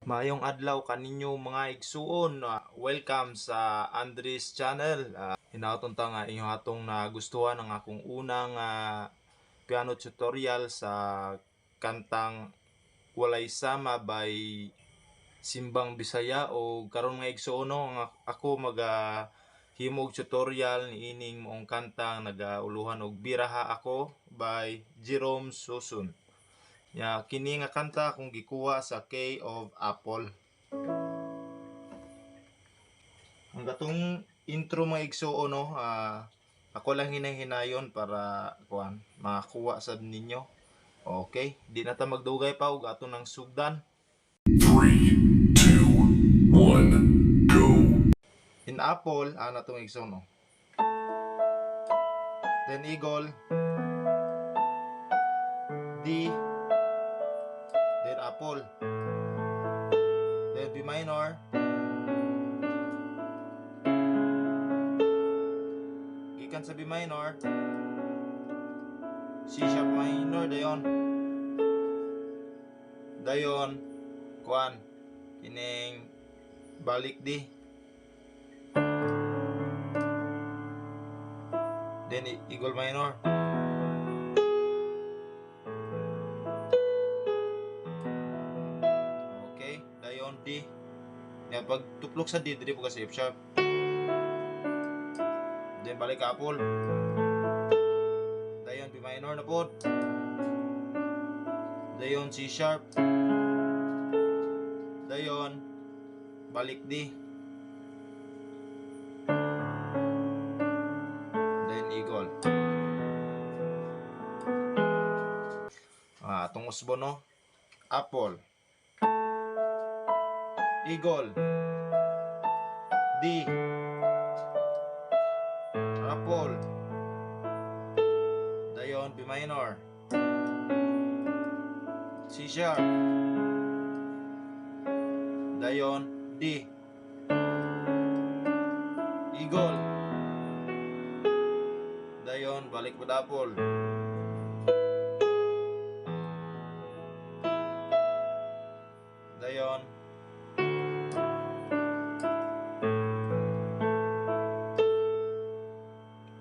Maayong adlaw kaninyo, mga igsuon. Welcome sa Andres Channel. Hinaot ta nga inyo atong nagustuhan ang akong unang piano tutorial sa kantang Walay Sama by Simbang Bisaya. O karon, mga igsuon, no, ang ako maga himog tutorial niining maong kantang nagauluhan og Biraha Ako by Jerome Susun. Ya, kini nga kanta akong gikuha sa Key of Apple. Ang katong intro, mga igsuon, no, ako lang hinay-hinayon para kuan makakuha sad ninyo. Okay, di na ta magdugay pa ug ato nang sugdan. Three, two, one, go. In Apple, ana tong, igsuon, no. Then Eagle, D, then Apple, then B minor, gikan sa B minor, C sharp minor dayon. Dayon, kuan, kining balik D. Then Eagle minor. Okay, dayon D. Ya, pag tuplok sa D, diri po ka sa F sharp. Then balik ka Apple. Dayon B minor na pod. Dayon C sharp. Dayon balik D. Then Eagle. Atong usbon, no. Apple. Eagle. D. Apple. Dayon B minor. C sharp. Dayon D. Eagle. Dayon balik pa Apple. Dayon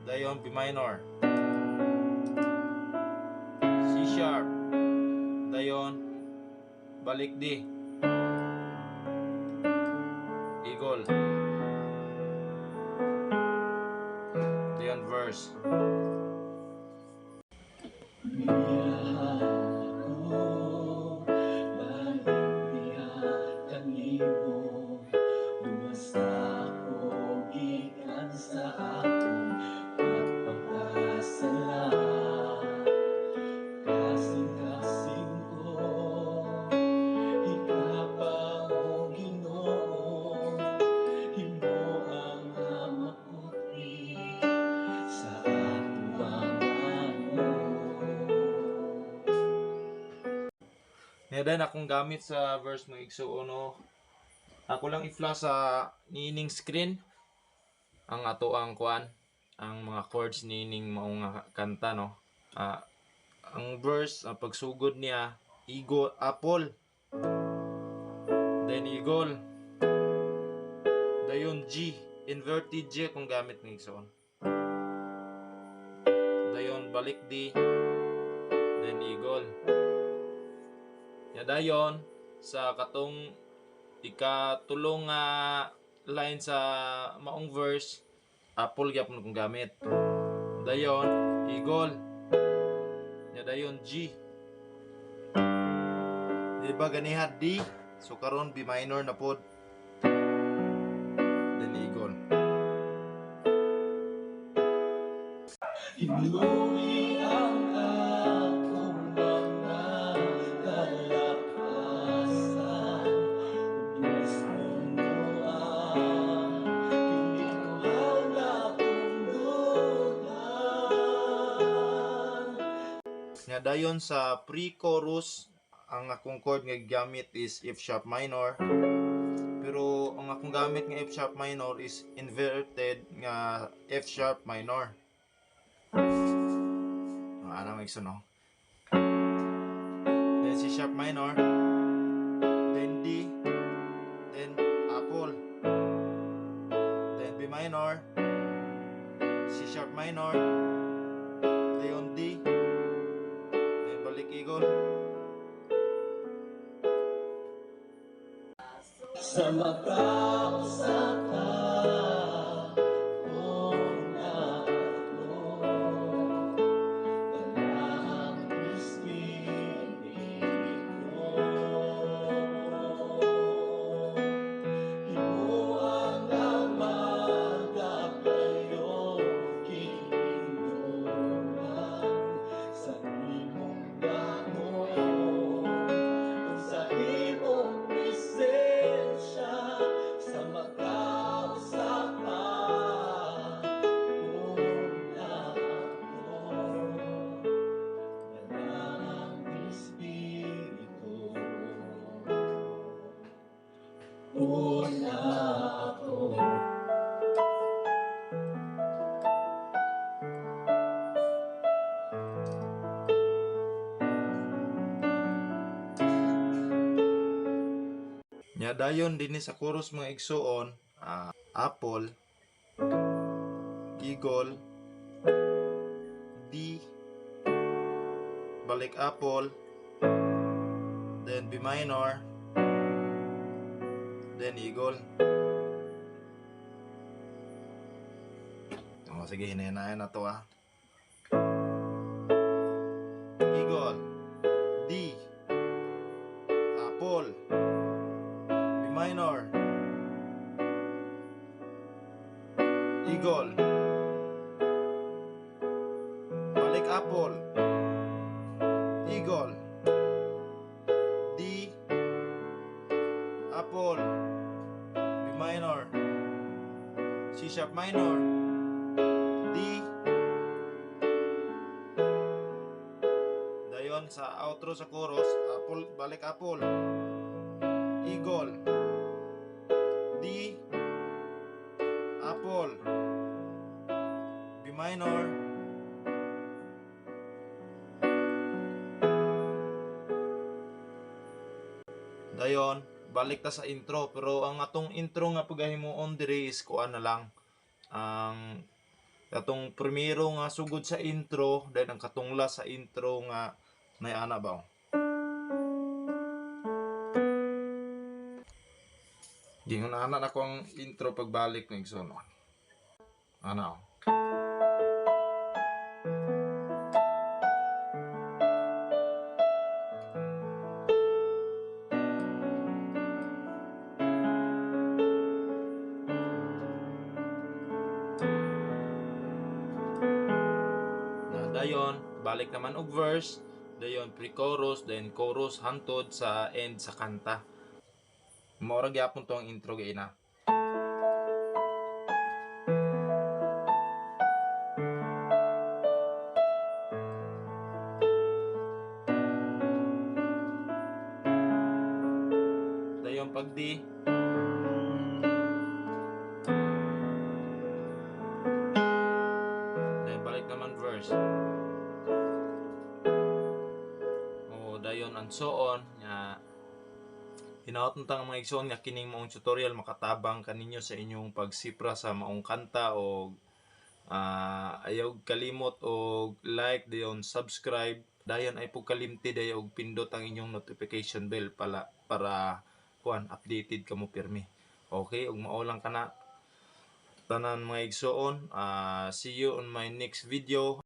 Dayon B minor. C sharp. Dayon balik D. Eagle. Dayon verse. Biraha ako, balik diha kanimo. Luwasa ako gikan sa akong pagpakasala. Kasing-kasing ko, hikapa o Ginoo, himo ang makutwi sa atubangan mo. Niya din akong gamit sa verse, mga igsuon, no. Ako lang i-flash sa niining screen ang ato ang kuan, ang mga chords niining maong nga kanta, no. Ang verse, ang pagsugod niya, Eagle, Apple. Then Eagle. Dayon G, inverted G kung gamit, mga igsuon. Dayon balik D. Then Eagle. Ya, dayon sa katong ikatulong nga line sa maong verse, Apple gyapon kung gamit. Dayon Eagle. Ya, dayon G. Di ba ganiha D? So karon B minor na pod. Then Eagle. Hinlumi ang akong mga kalapasan, ug puno ang kiniuhaw na akong dughan. Nga dayon sa pre-chorus, ang akong chord nga gamit is F sharp minor. Pero ang akong gamit nga F sharp minor is inverted nga F sharp minor. Ano ang no? Then C sharp minor, then D, minor, dayon D, dayon balik eagle. Sa mata sa tao na ako, Walang espiritu. Himuan ang magapayo kinindunan sa imong damo, sa imong presensya, sa mata sa una ako, Walang espiritu. Una ako. Nya dayon dinhi sa chorus, mga igsuon, apple, eagle, D, balik apple, then B minor, then eagle. Oh, sige, hinayanayan na to ah. Eagle, D, apple, B minor, eagle, balik apple, eagle, D, apple, B minor, C sharp minor, D. Dayon sa outro sa chorus, apple, balik apple, eagle, D, apple, B minor. Dayon, balik ta sa intro, pero ang atong intro nga pagahimuon diri is kuan na lang ang atong primero nga sugod sa intro, then ang katungla sa intro nga may ana ba, oh. Gingon ana na ko ang intro pagbalik ng igsoon. Ana, oh. Na dayon balik naman og verse, dayon pre-chorus, then chorus hantod sa end sa kanta. Mao ra gyapon to ang intro gay na. Dayon pag D, then balik naman verse. O dayon and so on nga. Hinaot tang mga igsoon nga kining maong tutorial makatabang kaninyo sa inyong pagsipra sa maong kanta o ayaw kalimot og like, dayon subscribe, dayon ay pugkalimti dayon og pindot ang inyong notification bell pala para kuan updated kamo pirmi. Okay, ug mao lang kana tanan, mga igsoon. See you on my next video.